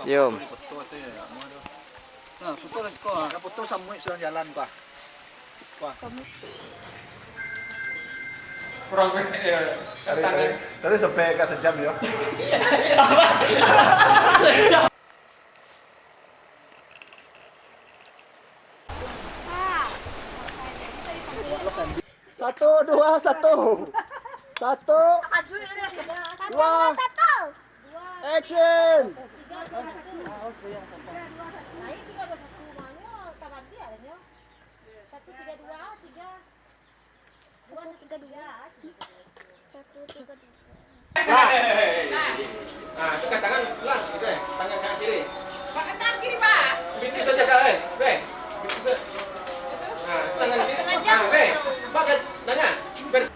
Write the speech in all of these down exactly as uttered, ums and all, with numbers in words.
Yum. Nah, foto lah siko, ah. Foto samuik sudah jalan, Pak. Wah. Kurang, eh, tadi, tadi, tadi sampai ka sejam, yo. Satu, dua, satu. Satu, dua, action. Satu, tiga, dua, tiga. Satu, tiga, dua. Satu, tiga, dua. Nah, suka tangan pulang, gitu, eh. Tangan, tangan kiri. Pakai tangan kiri, Pak. Pintu saja, Kak, eh. Beh, pintu sa-, nah, tangan kiri. Tangan jauh. Ah, beh, pakai tangan. Ber-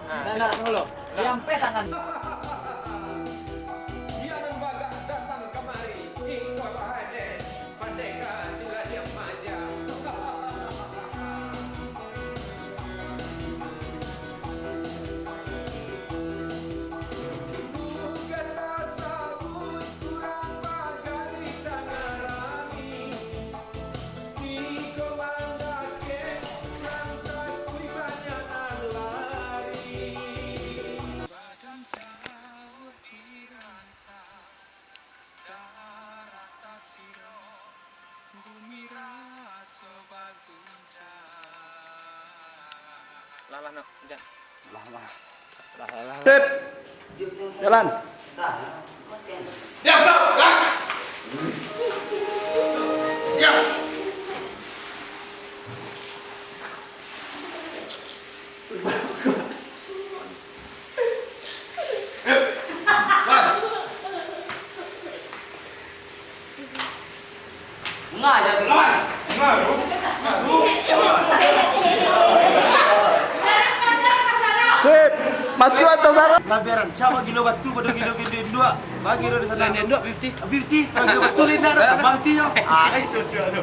Nah, nah, tunggu lo. Yang pe tangan. Dia nan bagak datang kamari. Iko lah, eh. Pandeka sila diam aja. Bukan tasawuf kurang bagari tanah rami. Iko mandake kurang takui banyak nan lari. Badan jauh di rantau. Darah tasiro, bumi raso baguncang. Lah, lah, no, jan. Lah, lah. Lah, lah, lah. Sip. Jalan. Diam, kau, gerak. Diam. Sip, masuak atau sarang? Lah, biaran, cak gilo batu pado gilo-gilo induak. Bagi lo di sana. Lain induak, fifty. Fifty, kalau gilo batu, lain dah, tambah fifty, yo. Ah, itu siap tu.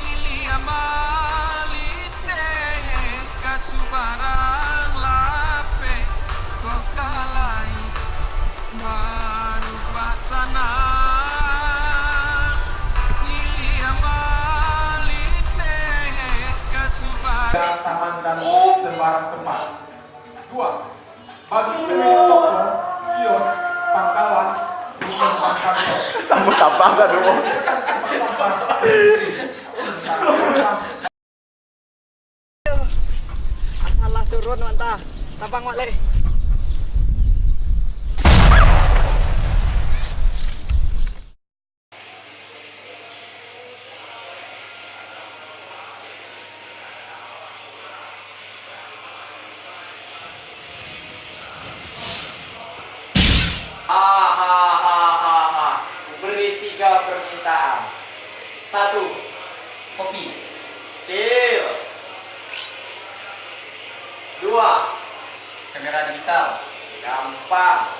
Ilia malite ka subarang lapeh, kok kalai baru pasanan. Ilia malite ka subarang. Taman dan sembarang tempat. Dua. Bagi pemilik toko, kios, pangkalan, rumah makan. Sambut tabang ka dulu. Salah turun, mantah. Tabang, Wak, leh. Hahaha. Beri tiga permintaan. Satu, kopi. Cil. Dua, kamera digital. Gampang.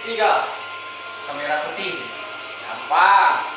Tiga, kamera syuting. Gampang.